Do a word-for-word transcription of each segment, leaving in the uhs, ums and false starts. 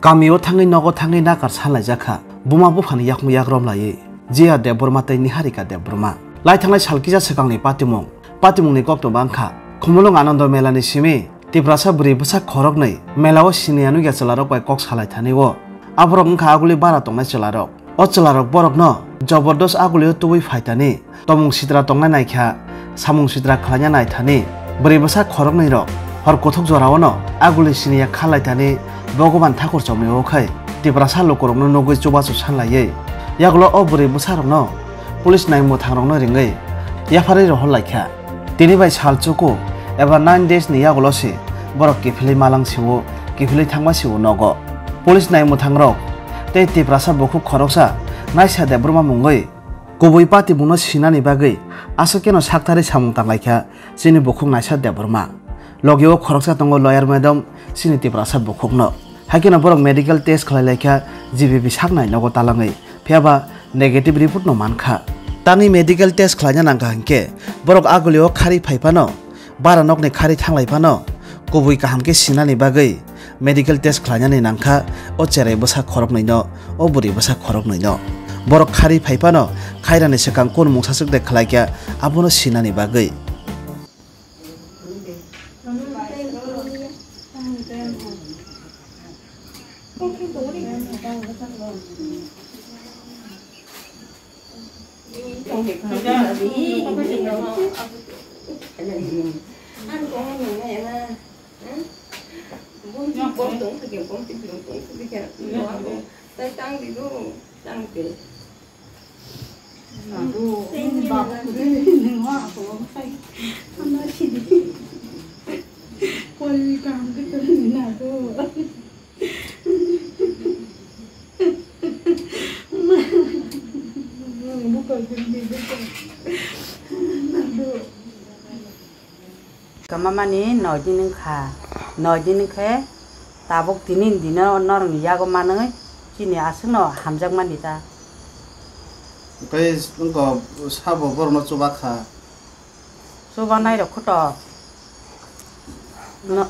Kamio thangwi nogo thangwi nakar sanlaijak kha, buma buphani yakung yakrom laiwi J R Debbarma tei Niharika Debbarma. Lai thangnai sal kisa swkangni patimung, patimungni koktwma wngkha Khumulwng Anando Melani simi Tiprasa bwrwi bwsa khoroknwi melao siniya nukya chwlarok bai kok salai thani o. Aborok wngkha aguli bara tongnai chwlarok. O chwlarok borokno jobordos agulio tubui phaitani, tomung sitra tongna naikha, samung sitra khlaina naithani, bwrwi bwsa khoroknwi rok hor kuthuk joraono aguli siniya kha laithani Bhogoban thakur chomwi o khai Tiprasa lukurokno nugwi chubachu sanlaiwi yagulo o bwrwi bwsarokno police naimwthangrokno ringwi yapharwi rohor laikha. Tini bai sal chuku eba nine days ni yagulo se borok kiphilwi malang sio, kiphilwi thangma sio nogo. Police naimwthangrok tei Tiprasa bukhuk khoroksa Naisa Debbarma mungwi kubui patimungno sinani bagwi aswk keno sakthari samung tanglaikha chini bukhuk Naisa Debbarma. Logio khoroksa tongo lawyer madam chini Tiprasa bukhukno. Haikeno borok medical test khlai laikha G B B saknai nogo talangwi. Phiya ba negative report no mankha. Tangwi medical test khlaina nangkha hinkhe borok agulio khari phaiphano bara nokni khari thanglai phano kubui kaham khe sinani bagwi medical test khlainani nangkha o cherai bwsa khoroknwi no, o bwrwi bwsa khoroknwi no. Borok khari phaiphano khairani swkang kunu mungsa swk de khlaikha abono sinani bagwi. Kwmamani noi din wngkha, noi din wngkhe tabuk tini ni dino norokni yago manwi chini aswkno hamjakmani ta. Tei wngkha sabo borokno chuba kha. Chubanai rok kho to. No.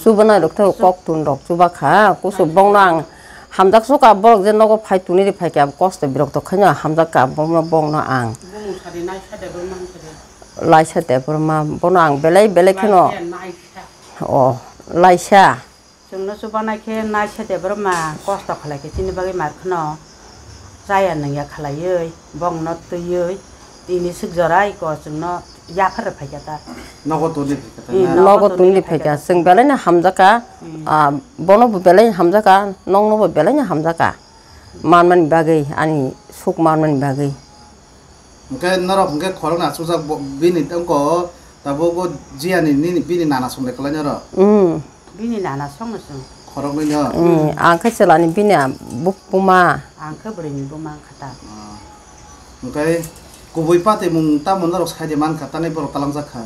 Chubanai rok to kok tun rok chuba kha, kusu bongno ang hamjak suka borok je nogo phai tuni ri phai kha kosto birok to khaino hamjak ka bongno bongno ang. Bumung sari naisa de bumung sari. Laisa Debbarma, bono ang belai belai kheno. Laisa, naisa. O, Laisa. Chwngno chubanai khe Naisa Debbarma kosto khlai khe chini bagwi mar kheno chaya nungya khlaiwi, bongno twiwi, tini swk jorai ko chwngno yaphar rw phaikha ta. Nogo tuni phaikha ta. Hmm, na? Nogo tuni phaikha. Chwng belai no hamjakha, hmm, ah, bono bo belai hamjakha, nokno bo belai no hamjakha. Manmani bagwi, ani suk manmani bagwi. Hwnkhe norok hwnkhe khoroknwi achukjak bo-, bini wngkha o tabuk o Jiyani nini, bini nana songni kwlai norok? Mm. Bini nana songno chwng. Khoroknwi no? Mm, ang khe chwlani bini buk-, buma. Ang khe bwrwini buma wngkha ta. Ah. Hwnkhe kubui patimung tamo norok saide mankha, tanai borok talangjak kha?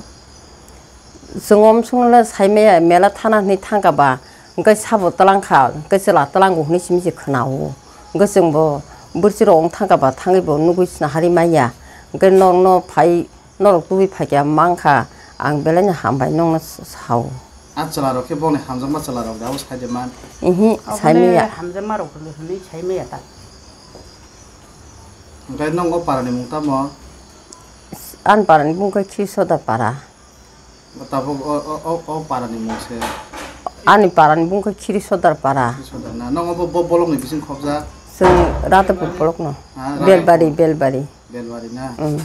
Chwng omsongno saimaya mela thana hwnwi thangkha ba, hwnkhe sabo twlangkha, hwnkhe chwla twlango hwnwi simi se khwnao. Hwnkhe chwngbo bwrwirok wng thangkha ba, thangwibo nugwi sna hari manya. Hwnkhe norokno phai, norok tubui phaikha mankha, ang belaino hambai nokno sao. A chwlarok khe bongni hamjakma chwlarok da, abo saide man? Ihi, saimaya. Hamjakmarok hwnwi saimaya ta. Hwnkhe nwng o parani mung tamo? Ani parani bung khe Khirisoda para. Tabuk o, o, o, o parani mung se? Ani parani bung khe Khiri Sodar para. Khiri Sodar na? Nang obo bo bolongni bising khobjak? Chwng Radhapur bolokno. Ha, Radhapur. Belbari, Belbari. Belbari na? Mm.